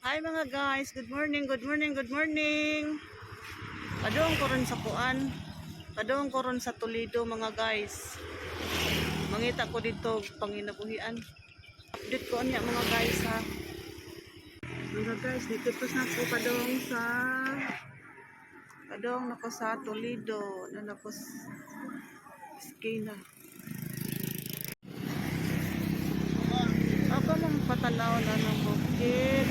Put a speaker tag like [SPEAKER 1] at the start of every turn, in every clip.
[SPEAKER 1] Hi mga guys, good morning, good morning, good morning. Padung ko ron sa kuan. Padung ko ron sa Toledo, mga guys. Mangita ko dito panginabuhian. Update ko niya, mga guys, ha. Mga guys, dito pa sa ko padong nako sa Toledo na nako Eskina. Ako mong patanaw na ng bukid.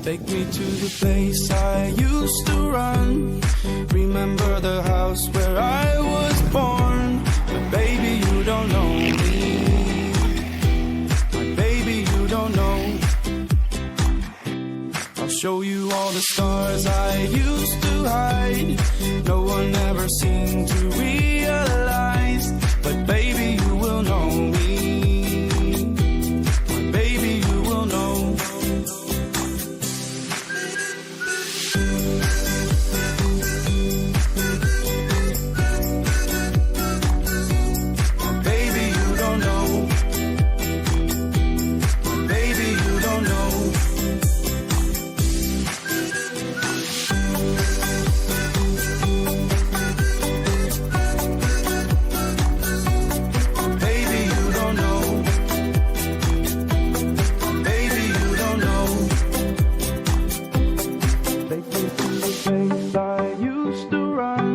[SPEAKER 2] Take me to the place I used to run. Remember the house where I was born. But baby, you don't know me. My baby, you don't know. I'll show you all the stars I used to hide. No one ever seemed to realize. But baby, you will know me. My baby, you will know. Baby, you don't know. Baby, you don't know. Baby, you don't know. Baby, you don't know. Take me to the place I used to run.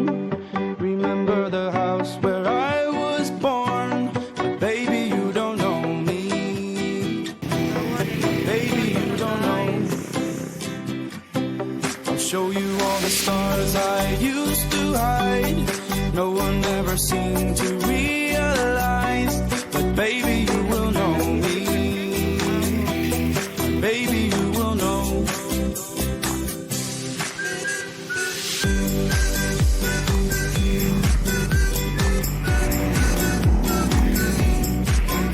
[SPEAKER 2] Remember the house where I was born. But baby, you don't know me. Baby, you don't know. I'll show you all the stars I used to hide. No one ever seemed to realize. But baby, you will know me. Baby, you will know.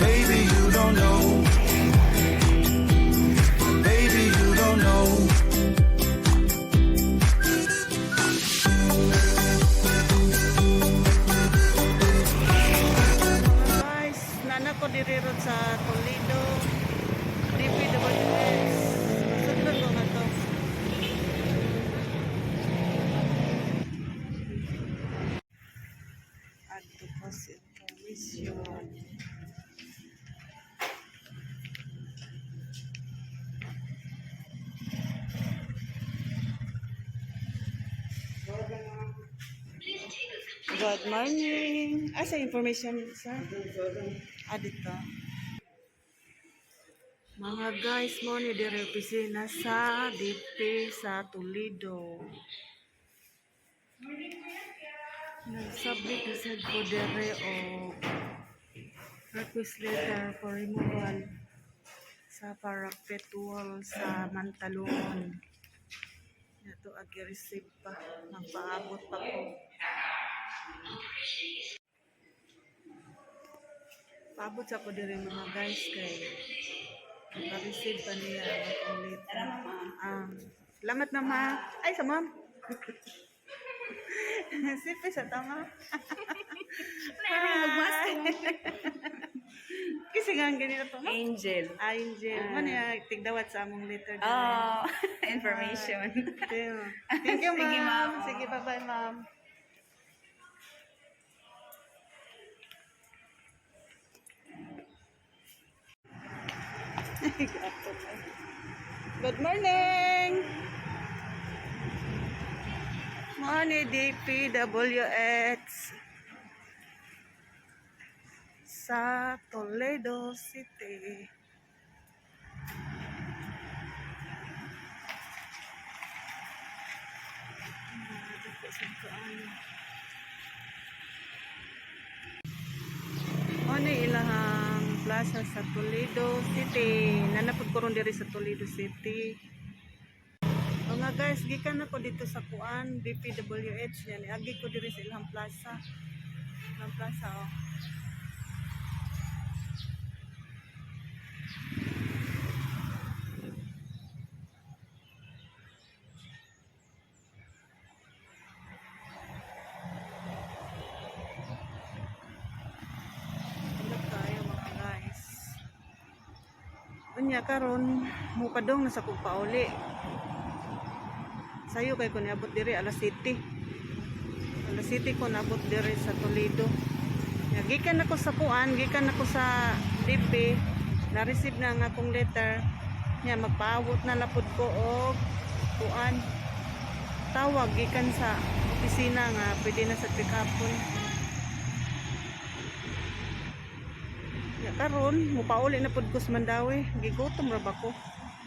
[SPEAKER 2] Baby, you don't know. Baby, you don't know.
[SPEAKER 1] Guys, nana ko diri ron sa Toledo. DPWH. Sudlon ko nga to. Add to post information. Good morning. Ah, sa information, sir? Ah, dito. Mga guys, mo ni dire opisina sa DP sa Toledo. Nagsubmit na sad ko dire og request letter for removal sa parapet wall sa Mantalungon. Nato agi receive pa, magpaabot pa ko. Paabot sa ko dire, mga guys, kay pa-receive pa niya ang akong letter. Salamat, ma'am, ha. Ay, sa ma'am. Sipi sa tama. Hi. Kasi nga ang ganito to, ma'am.
[SPEAKER 3] Angel.
[SPEAKER 1] Angel. Man ya, tigdawat sa among letter dire.
[SPEAKER 3] Oh, information.
[SPEAKER 1] Thank you, ma'am.
[SPEAKER 3] Sige, ma'am.
[SPEAKER 1] Sige, bye-bye, ma'am. Good morning! Morning, DPWH sa Toledo City. Ah, dako sa kaayo. Ano ilahang plaza sa Toledo City. Nanapod ko ron diri sa Toledo City. Mga guys, gikan ako dito sa kuan, DPWH yan. Agi ko diri sa ilang plaza. Ang plaza, oh. Hello tayo, mga guys. Unya karon mupadong na sa kong pauli. Sayo kay ko niabot diri alas 7. Alas 7 ko naabot diri sa Toledo. Ya, gikan ako sa kuan, gikan ako sa DP. Na-receive na ang akong letter. Nya magpaabot na lapod ko og kuan. Tawag gikan sa opisina nga pwede na sa pick upon. Ya karon mupauli na pud ko sa Mandaue. Gigutom ra ba ko?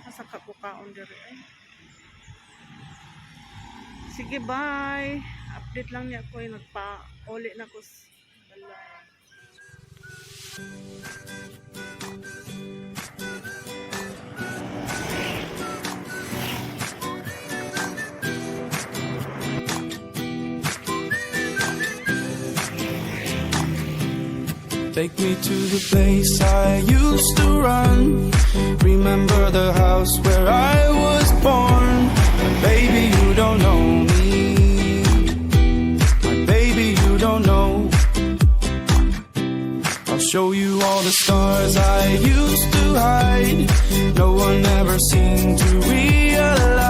[SPEAKER 1] Asa ka ko kaon diri ay. Sige, bye. Update lang niya ko, eh, nagpa-uli na ko sa balay.
[SPEAKER 2] Take me to the place I used to run. Remember the house where I was born. But baby, you don't know me. My baby, you don't know. I'll show you all the stars I used to hide. No one ever seemed to realize.